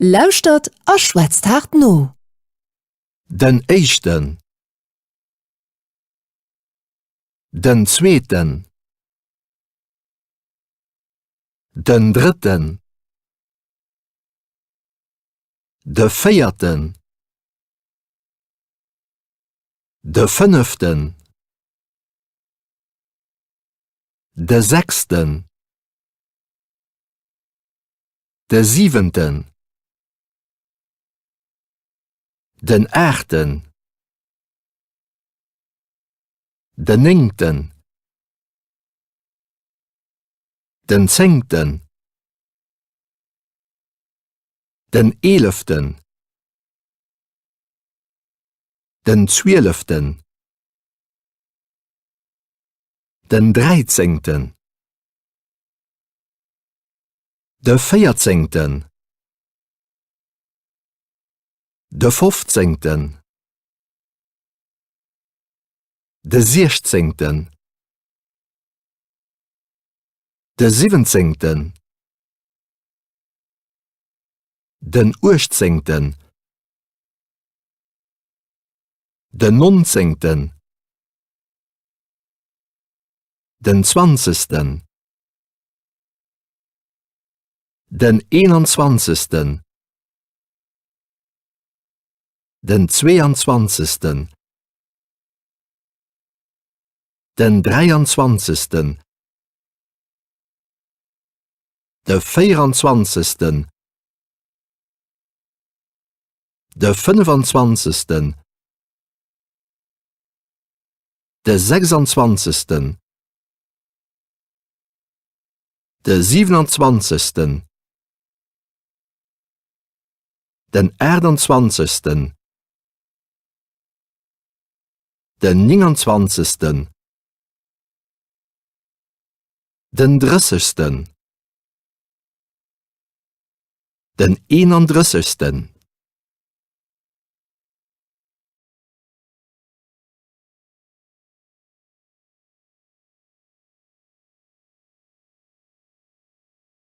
Lauschtert a schwätzt haart no. Den éischten. Den zweeten. Den drëtten. De véierten. De fënneften. De sechsten. De siwenten. Den aachten. Den néngten. Den zéngten. Den eeleften. Den zwieleften. Den dräizéngten. De véierzéngten. De fofzéngten. De siechzéngten. De siwwenzéngten. Den uechtzéngten. Den nonzéngten. Den zwanzegsten. Den eenanzwanzegsten. Den zweeanzwanzegsten. Den dräianzwanzegsten. De véieranzwanzegsten. De fënnefanzwanzegsten. De sechsanzwanzegsten. De siwenanzwanzegsten. Den aachtanzwanzegsten. Den nénganzwanzegsten. Den drëssegsten. Den eenandrëssegsten.